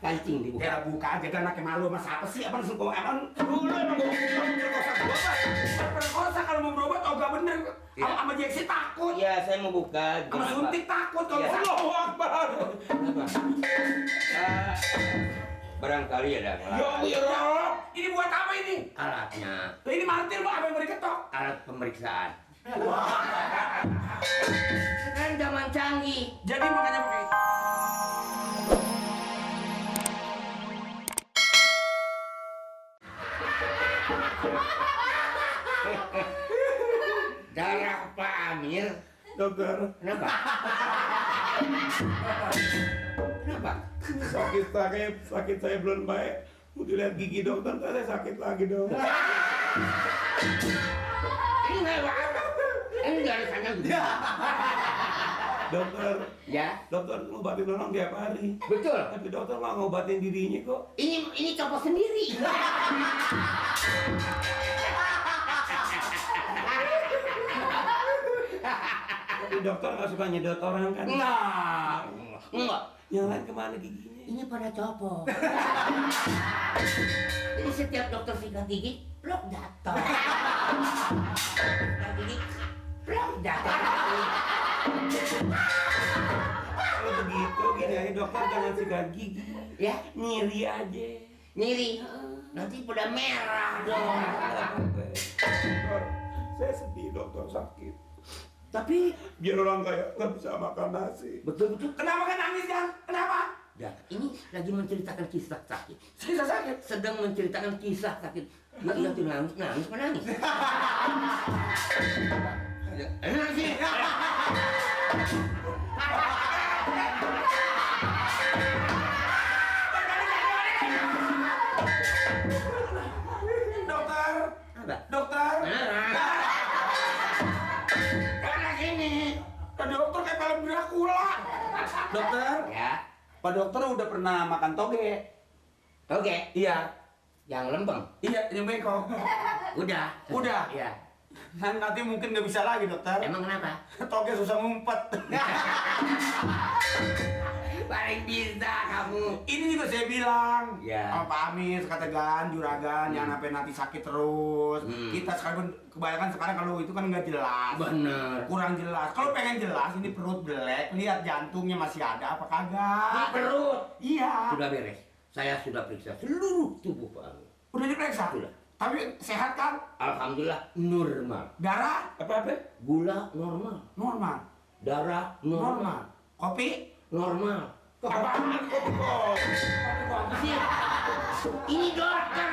Pancing dibuka. Ya buka aja kan anaknya malu mas apa sih? Emang suka emang dulu emang perkosa gua apa? Perkosa kalau mau berobat oh gak bener. Sama Jeksi takut. Iya, saya mau buka. Sama suntik takut kalau Iya. Allahu Akbar. Kenapa? Barangkali ada Ya Allah, ini buat apa ini? alatnya. Lah ini martil Pak, apa yang mau diketok? Alat pemeriksaan. Sekarang zaman canggih. Jadi makanya pakai Darah Pak Amir. Dokter, Kenapa? Kenapa? sakit saya belum baik. Mau dilihat gigi dokter, ntar saya sakit lagi dong. Ini nggak apa-apa. Enggak ada sana gitu. Dokter, Ya, dokter ngobatin orang tiap hari. betul. Tapi dokter nggak ngobatin dirinya kok. Ini copot sendiri. Tapi dokter nggak suka nyedot orang kan? Enggak. Yang lain kemana giginya? Ini pada copot. Jadi setiap dokter sikat gigi, blok datang. Sikat gigi, blok datang. Kalau begitu gini aja dokter jangan sikat gigi. Ya, Nyiri aja. nyiri. Nanti pada merah dong. Dokter, saya sedih dokter sakit. Tapi Biar orang kaya nggak bisa makan nasi. betul-betul. kenapa kan nangis kan? Kenapa? Ya, ini lagi menceritakan kisah sakit. Saya sakit. Sedang menceritakan kisah sakit. Nggak iya tuh nangis, menangis. Enak sih. Dokter, Apa? dokter. Nah, Karena gini, dokter kayak film Dracula. Dokter, ya, Pak dokter udah pernah makan toge? oke. Iya, Yang lempeng. iya yang bengkok. Udah. Udah? Ya. Nanti mungkin nggak bisa lagi dokter. Emang kenapa? Toge susah ngumpet. Paling bisa kamu. Ini juga saya bilang Ya. sama Pak Amir, kata juragan, jangan sampai nanti sakit terus. Kita sekarang kebanyakan sekarang kalau itu kan nggak jelas. Bener. Kurang jelas. Kalau pengen jelas, ini perut belek, lihat jantungnya masih ada apa kagak. Di perut. Iya. Sudah beres. Saya sudah periksa seluruh tubuh Pak Amir. Udah diperiksa? Sudah. Tapi sehat kan? Alhamdulillah normal. Darah Apa? Gula normal. normal. Darah normal. Kopi? Normal. Apaan kopi kok? Apa sih? Ini dokter.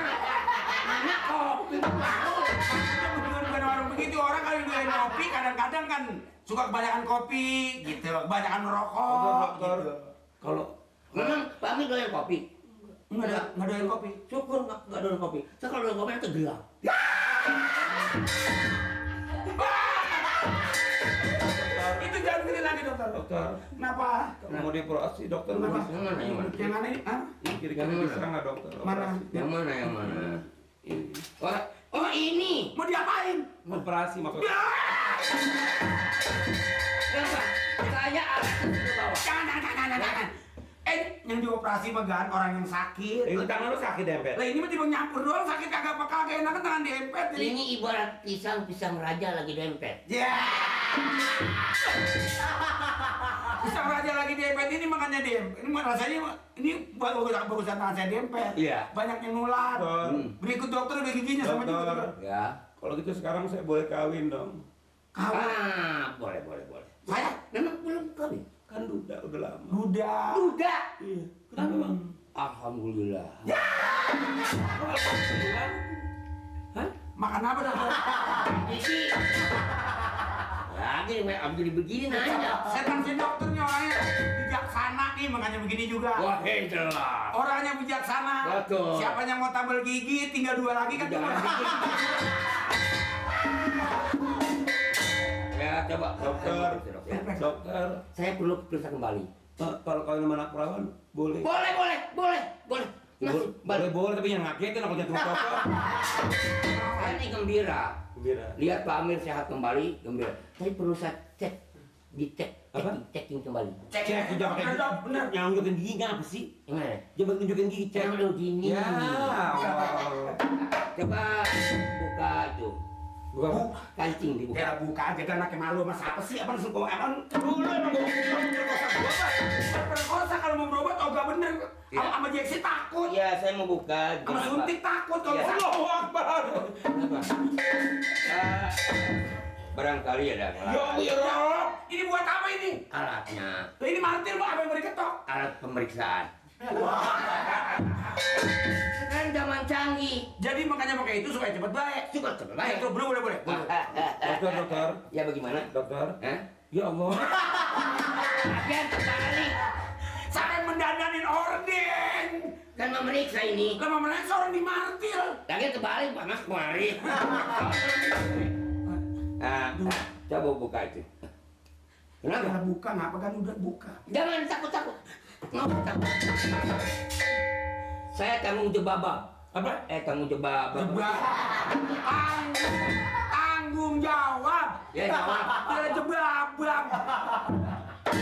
Mana kopi mau? Bukan warung begitu, orang kalau doain kopi kadang-kadang kan suka kebanyakan kopi gitu, kebanyakan merokok Dokter, gitu. kalau Memang Pak Amir doyan kopi? Nggak doain kopi. Syukur nggak doyan kopi. Saya kalau doyan kopi nanti gelap. Itu jangan begini lagi dokter. dokter Kenapa? kalau mau dioperasi dokter Kenapa? bisa. Yang mana? Yang mana? Yang mana ini? Hah? Yang kiri kanan bisa nggak dokter? Mana? Operasi. Yang mana? Yang mana? Ini. Oh ini. Mau diapain? Operasi maksudnya. Kenapa? Saya akan ke bawah. Jangan. Yang dioperasi mah kan orang yang sakit. Ini tangan lu sakit dempet. Lah ini mah cuma nyampur doang, sakit kagak apa kagak, enak kan tangan diempet ini. Ini ibarat pisang raja lagi dempet. Ya. Pisang raja lagi diempet ini makanya diempet. Ini mah rasanya ini bagusan tangan saya diempet. Iya. Banyak yang nular. Berikut dokter udah giginya sama juga. Dokter. Ya. Kalau gitu sekarang saya boleh kawin dong. Boleh. Saya Memang belum kawin. Kan udah lama. duda. Udah. Iya. Kenapa bang? Alhamdulillah. Hah? Makan apa dokter? Jadi lagi jadi begini nanya. Setan si dokternya orangnya bijaksana nih makanya begini juga. Wah, jelas. Orangnya bijaksana. Betul. Siapa yang mau tambal gigi tinggal 2 lagi kan cuma. Ya, coba Dokter. Ya. Dokter. Saya perlu periksa kembali. Kalau kawin sama anak perawan boleh. Boleh. Masih Boleh tapi yang ngagetin aku jatuh apa? Saya ini gembira. Gembira. Lihat Pak Amir sehat kembali, gembira. Tapi perlu saya cek Dicek, Apa? checking kembali. Cek Jangan pakai bener. yang nunjukin gigi apa sih? Gimana? Jangan nunjukin gigi, cek. Jangan gini. Ya, Coba buka itu. Buka apa? Kancing dibuka. Ya buka aja kan anaknya malu sama siapa sih? Apa langsung kau emang dulu emang gua perkosa gua apa? Perkosa kalau mau berobat oh gak bener. Sama Jeksi takut. Iya, saya mau buka. Sama suntik takut kalau Iya. Allahu Akbar. Kenapa? Ah, barangkali ada Ya Allah, ini buat apa ini? alatnya, Lah ini martir Pak, apa yang mau diketok? alat pemeriksaan. Sekarang zaman canggih. Jadi makanya pakai itu supaya cepat baik. Coba Baik, coba. boleh. Dokter. Ya bagaimana? Dokter. Hah? Ya Allah. Akhirnya terbalik. Sampai mendadanin orden. Kan memeriksa ini. Lama mereka orang di martir. Lagi terbalik panas kemari. Coba buka itu. Kenapa? Kenapa buka? Ngapa kan udah buka? Jangan takut. Ngapa takut? Saya tanggung jawab. Apa? Tanggung jawab. Tanggung jawab. Ya, jawab. Dia jebabang.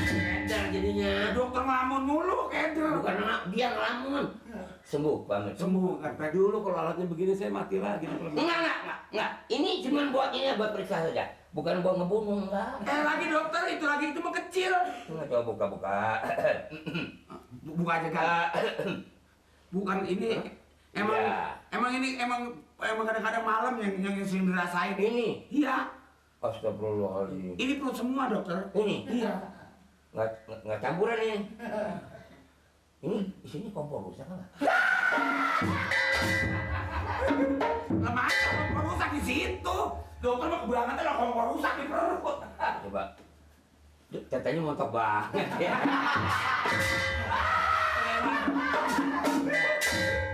Edar jadinya. Dokter ngelamun mulu, keder. Bukan dia ngelamun. Sembuh banget. Sembuh kan? Dulu kalau alatnya begini saya mati lagi. Enggak. Ini cuma buat ini buat periksa saja. Bukan buat ngebunuh, enggak. Lagi dokter, itu lagi itu mah kecil. Enggak, coba buka. Buka aja kan? Bukan ini. Emang Ya. emang kadang-kadang malam yang sering dirasain. Ini. Iya. Astagfirullahaladzim. Ini perut semua dokter. Ini. Iya. Enggak campuran ini. Ini isinya kompor rusak apa? Lama aja kompor rusak di situ. Dokter mah kebangetan lah kompor rusak di perut. Coba. Katanya montok banget ya.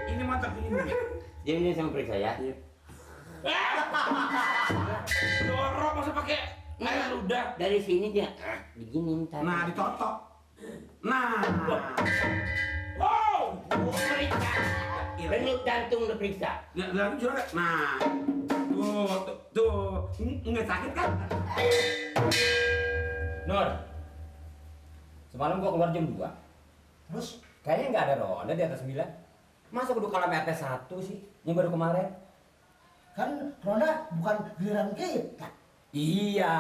Ini mantap ini. Ini sama periksa ya. Dorong masa pakai air ludah. Dari sini dia begini ntar. Nah, ditotok. Nah. Wow. Periksa. Denyut jantung udah periksa. Lagi juga. Nah. Tuh. Nggak sakit kan? Nur, semalam gua keluar jam 2. Terus kayaknya nggak ada ronda di atas 9. Masa kudu kalah MP 1 sih, yang baru kemarin? Kan ronda bukan giliran kita. Iya,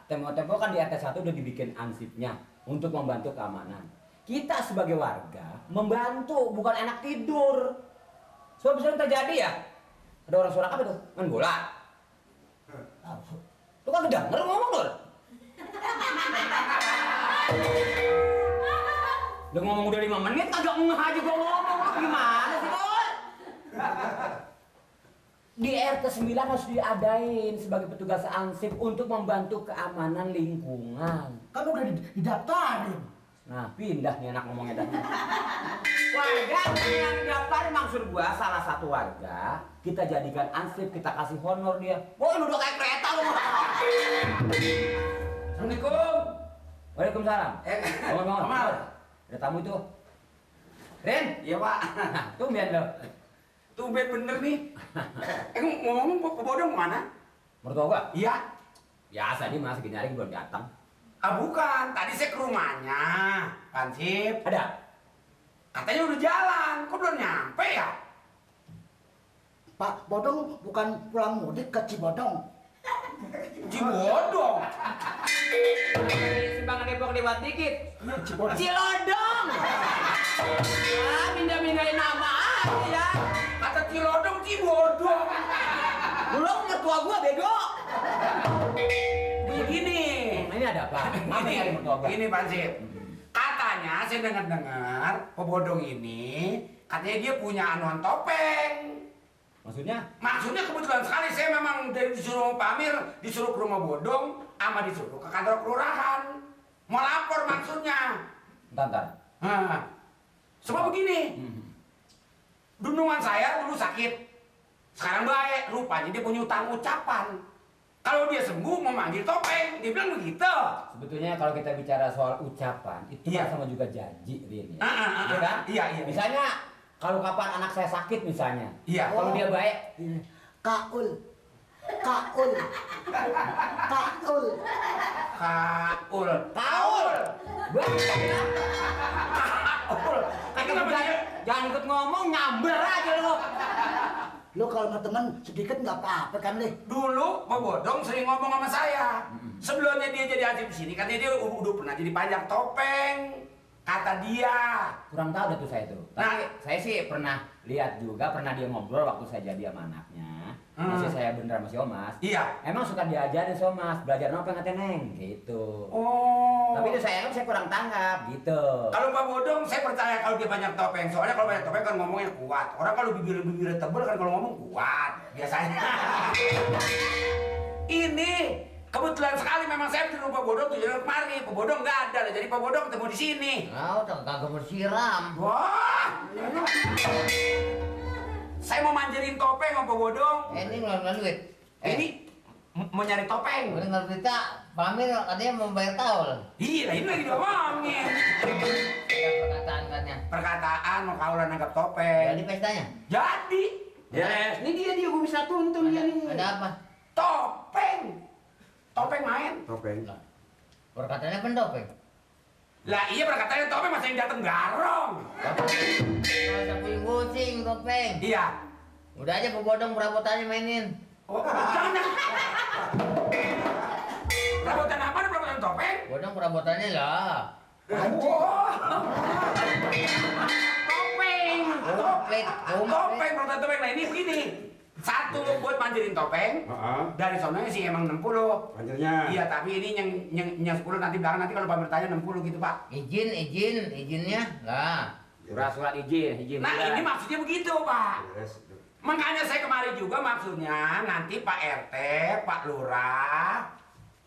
tempo-tempo kan di RT 1 udah dibikin ansipnya untuk membantu keamanan. Kita sebagai warga membantu, bukan enak tidur. Sebab sering terjadi ya, ada orang suara apa tuh? Main bola. Lu kan kedenger ngomong, Nur. Udah ngomong udah 5 menit, agak ngeh aja gua ngomong. Gimana sih, Nur? Di RT 9 harus diadain sebagai petugas ansip untuk membantu keamanan lingkungan. Kan udah didaftarin. Nah, pindah nih anak ngomongnya dah. Warga yang didaftarin maksud gua salah satu warga, kita jadikan ansip, kita kasih honor dia. Wah, lu udah kayak kereta lu. Assalamualaikum. Waalaikumsalam. Ngomong. Amal. Ada tamu itu. Ren, Iya, Pak. tumben lo. Tumben bener nih. Ngomong bodong mana? Mertua gua? Iya. Biasa dia masih gini hari belum datang. Bukan. Tadi saya ke rumahnya. Pansip. Ada? Katanya udah jalan. Kok belum nyampe ya? Pak Bodong bukan pulang mudik ke Cibodong. Cibodong. Simpangan Depok lewat dikit. Cibodong. Cilodong. Ya, pindah-pindahin nama aja ya. Kata Cilodong, Cibodong. Belum mertua gua bego. Begini. Ini ada apa? Apa yang ada mertua gua? Ini Pansip. Katanya saya dengar-dengar pebodong ini katanya dia punya anuan topeng. Maksudnya? Maksudnya kebetulan sekali saya memang dari disuruh Pak Amir, disuruh ke rumah bodong, sama disuruh ke kantor kelurahan. Mau lapor maksudnya. Ntar. Nah, sebab begini, dundungan saya dulu sakit, sekarang baik, rupanya dia punya utang ucapan. Kalau dia sembuh mau manggil topeng, dia bilang begitu. Sebetulnya kalau kita bicara soal ucapan, itu Iya. kan sama juga janji, Rin. Ya. Iya Iya kan? Iya. Misalnya, kalau kapan anak saya sakit misalnya. Iya. Kalau dia baik, Kaul. Kaul. Kaul. Kaul. Kaul. Kaul. Itu namanya. Jangan ikut ngomong, nyamber aja lu. Lo kalau sama teman sedikit nggak apa-apa kan, Le? Dulu Pak Bodong sering ngomong sama saya. Sebelumnya dia jadi hansip di sini, katanya dia udah pernah jadi panjang topeng. Kata dia. Kurang tahu dah tuh saya tuh. Tapi saya sih pernah lihat juga, pernah dia ngobrol waktu saya jadi sama anaknya. Masih saya beneran masih Omas. Iya. Emang suka diajarin sama Mas, belajar nopeng katanya Neng, gitu. Oh. Tapi itu saya kurang tanggap, gitu. Kalau Pak Bodong saya percaya kalau dia banyak topeng. Soalnya kalau banyak topeng kan ngomongnya kuat. Orang kalau bibir-bibirnya tebal kan kalau ngomong kuat biasanya. Ini kebetulan sekali memang saya di rumah Pak Bodong tuh jadi kemari. Pak Bodong nggak ada, jadi Pak Bodong ketemu di sini. Nah, udah kagak bersiram. Wah. Saya mau manjarin topeng sama Pak Bodong. Ini ngeluarin duit. Ini mau nyari topeng. Udah nggak berita, Pak Amir katanya mau bayar taul. Iya, ini lagi diomongin. Ada perkataan katanya. Perkataan mau kaulan nanggap topeng. Jadi pestanya? Jadi. Yes, ini dia gue bisa tuntun dia nih. Ada apa? Topeng. Topeng main. Topeng. Perkataannya pendopeng. Lah iya perkataannya topeng masa yang dateng garong. Kalau ada punya kucing topeng. Iya. Udah aja Bodong perabotannya mainin. Oh, jangan. Perabotan apa? Perabotan topeng? Bodong perabotannya lah. Oh. Topeng. Komplit, Topeng, perabotan topeng. Nah ini begini. Satu buat manjarin topeng. Heeh. Dari sononya sih emang 60. Panjernya. Iya, tapi ini yang 10 nanti belakang nanti kalau Pak bertanya 60 gitu, Pak. Izinnya lah. Surat izin Nah, bulan. ini maksudnya begitu, Pak. Yes. Makanya saya kemari juga maksudnya nanti Pak RT, Pak Lurah,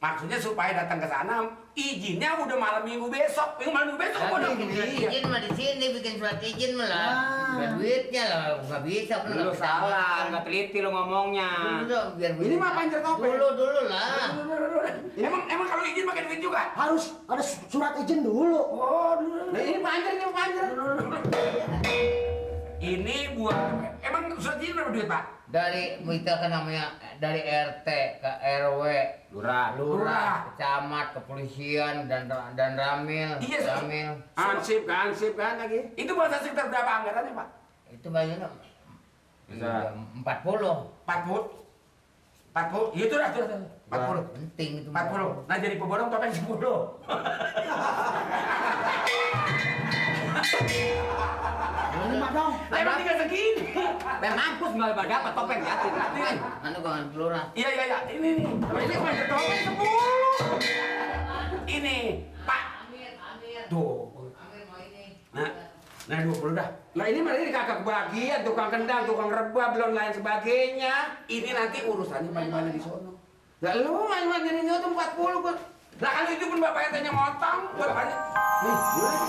maksudnya supaya datang ke sana izinnya udah malam minggu besok. Malam minggu besok udah. Izin mah di sini bikin surat izin mah lah. Biar duitnya lah nggak bisa kan. Lu salah, nggak teliti lu ngomongnya. Dulu biar Ini mah panjer topeng. Dulu lah. Emang kalau izin pakai duit juga? Harus ada surat izin dulu. Oh, dulu. Nah, ini panjer. Ini buat emang surat izin berapa duit, Pak? Dari kita kan namanya dari RT ke RW, Lurah. camat, kepolisian dan ramil, Iya, ramil. Ansip kan lagi. Itu bahasa sekitar berapa anggarannya, Pak? Itu bayarnya Bisa. 40. 40. Itu dah tuh. 40. Penting itu. 40. Nah jadi pebodong topeng 10. Ini mah dong. Lah emang tinggal segini. Mampus nggak dapat topeng ya. Anu kan pelurah. Iya. Ini nih. Ini panjer topeng 10. Ini, Pak. Tuh. Nah 20 dah. Nah ini malah ini kakak kebagian, tukang kendang, tukang rebah, belum lain sebagainya. Ini nanti urusannya bagaimana di sono. Lah lu main-main jadi itu 40 gua. Lah kan itu pun bapak RT-nya motong buat banyak. Nih, gimana?